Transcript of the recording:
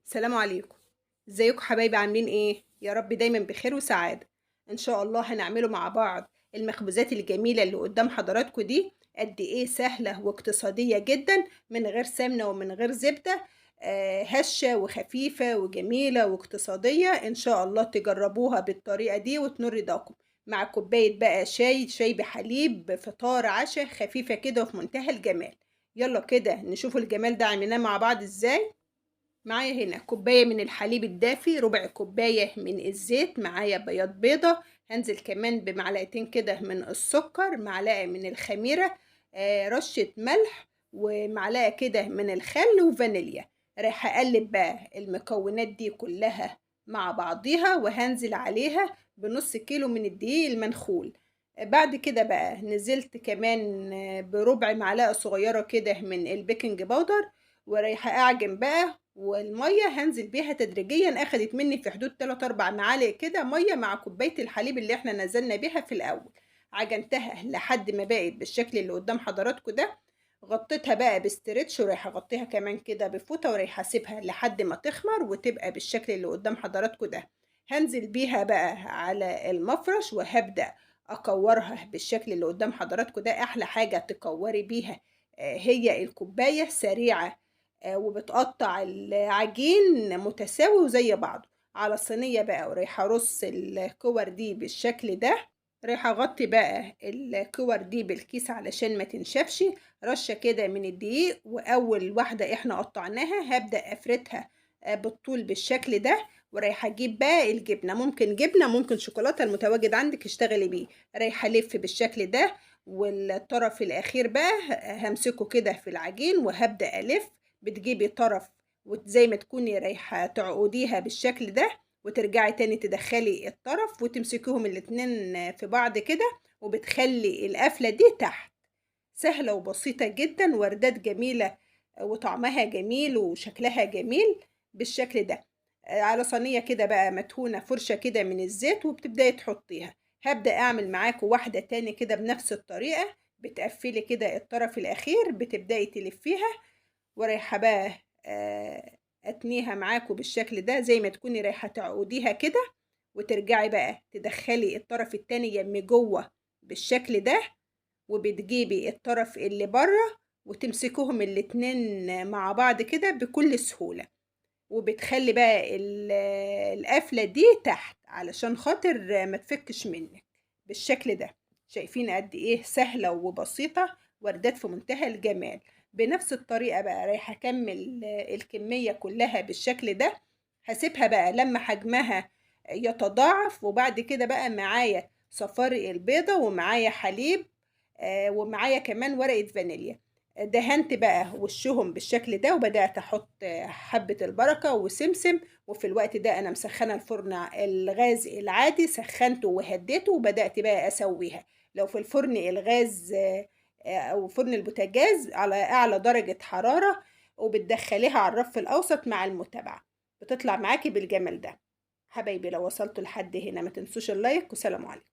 السلام عليكم. ازيكم حبايبي؟ عاملين ايه؟ يا رب دايما بخير وسعادة. ان شاء الله هنعمله مع بعض المخبوزات الجميلة اللي قدام حضراتكم دي، قد ايه سهلة واقتصادية جدا، من غير سمنة ومن غير زبدة، هشة وخفيفة وجميلة واقتصادية. ان شاء الله تجربوها بالطريقة دي وتنور رضاكم، مع كوباية بقى شاي بحليب، فطار، عشاء، خفيفة كده وفي منتهى الجمال. يلا كده نشوف الجمال ده عملناه مع بعض ازاي. معايا هنا كوباية من الحليب الدافي، ربع كوباية من الزيت، معايا بياض بيضة، هنزل كمان بمعلقتين كده من السكر، معلقة من الخميرة، رشة ملح، ومعلقة كده من الخل وفانيليا. رايحة اقلب بقى المكونات دي كلها مع بعضيها، وهنزل عليها بنص كيلو من الدقيق المنخول. بعد كده بقى نزلت كمان بربع معلقة صغيرة كده من ال baking powder، ورايحة اعجن بقى. والمية هنزل بيها تدريجيا، اخدت مني في حدود 3-4 معالق كده مية مع كوباية الحليب اللي احنا نزلنا بيها في الاول. عجنتها لحد ما بقت بالشكل اللي قدام حضراتكم ده، غطيتها بقى ب stretch، ورايحة اغطيها كمان كده بفوطة، ورايحة اسيبها لحد ما تخمر وتبقى بالشكل اللي قدام حضراتكم ده. هنزل بيها بقى على المفرش وهبدأ اكورها بالشكل اللي قدام حضراتكم ده. احلى حاجة تكوري بيها هي الكوباية، سريعة، وبتقطع العجين متساوي وزي بعضه. على الصينية بقى، ورايحة ارص الكور دي بالشكل ده. رايحة اغطي بقى الكور دي بالكيس علشان ما تنشفش. رشة كده من الدقيق، واول واحدة احنا قطعناها هبدأ افردها بالطول بالشكل ده. ورايحة اجيب بقى الجبنة، ممكن جبنة ممكن شوكولاتة، المتواجد عندك اشتغلي بيه. رايحة الف بالشكل ده، والطرف الاخير بقى همسكه كده في العجين وهبدأ الف. بتجيبي طرف وزي ما تكوني رايحة تعقديها بالشكل ده، وترجعي تاني تدخلي الطرف وتمسكيهم الاتنين في بعض كده، وبتخلي القفلة دي تحت. سهلة وبسيطة جدا، وردات جميلة وطعمها جميل وشكلها جميل بالشكل ده. على صينية كده بقى مدهونة فرشة كده من الزيت، وبتبدأي تحطيها. هبدأ أعمل معاكم واحدة تاني كده بنفس الطريقة. بتقفلي كده الطرف الأخير، بتبدأي تلفيها، ورايحة بقى اتنيها معاكم بالشكل ده زي ما تكوني رايحة تعقديها كده، وترجعي بقى تدخلي الطرف التاني يم جوه بالشكل ده، وبتجيبي الطرف اللي بره وتمسكوهم الاتنين مع بعض كده بكل سهولة. وبتخلي بقى القفلة دي تحت علشان خاطر ما تفكش منك بالشكل ده. شايفين قد ايه سهلة وبسيطة، وردات في منتهى الجمال. بنفس الطريقة بقى رايحة اكمل الكمية كلها بالشكل ده. هسيبها بقى لما حجمها يتضاعف، وبعد كده بقى معايا صفاري البيضة، ومعايا حليب، ومعايا كمان ورقة فانيليا. دهنت بقى وشهم بالشكل ده، وبدأت احط حبة البركة وسمسم. وفي الوقت ده انا مسخنة الفرن الغاز العادي، سخنته وهديته وبدأت بقى اسويها. لو في الفرن الغاز، او فرن البوتاجاز على اعلى درجة حرارة، وبتدخليها على الرف الاوسط مع المتابعة، بتطلع معاكي بالجمال ده. حبايبي لو وصلتوا لحد هنا ما تنسوش اللايك، وسلام عليكم.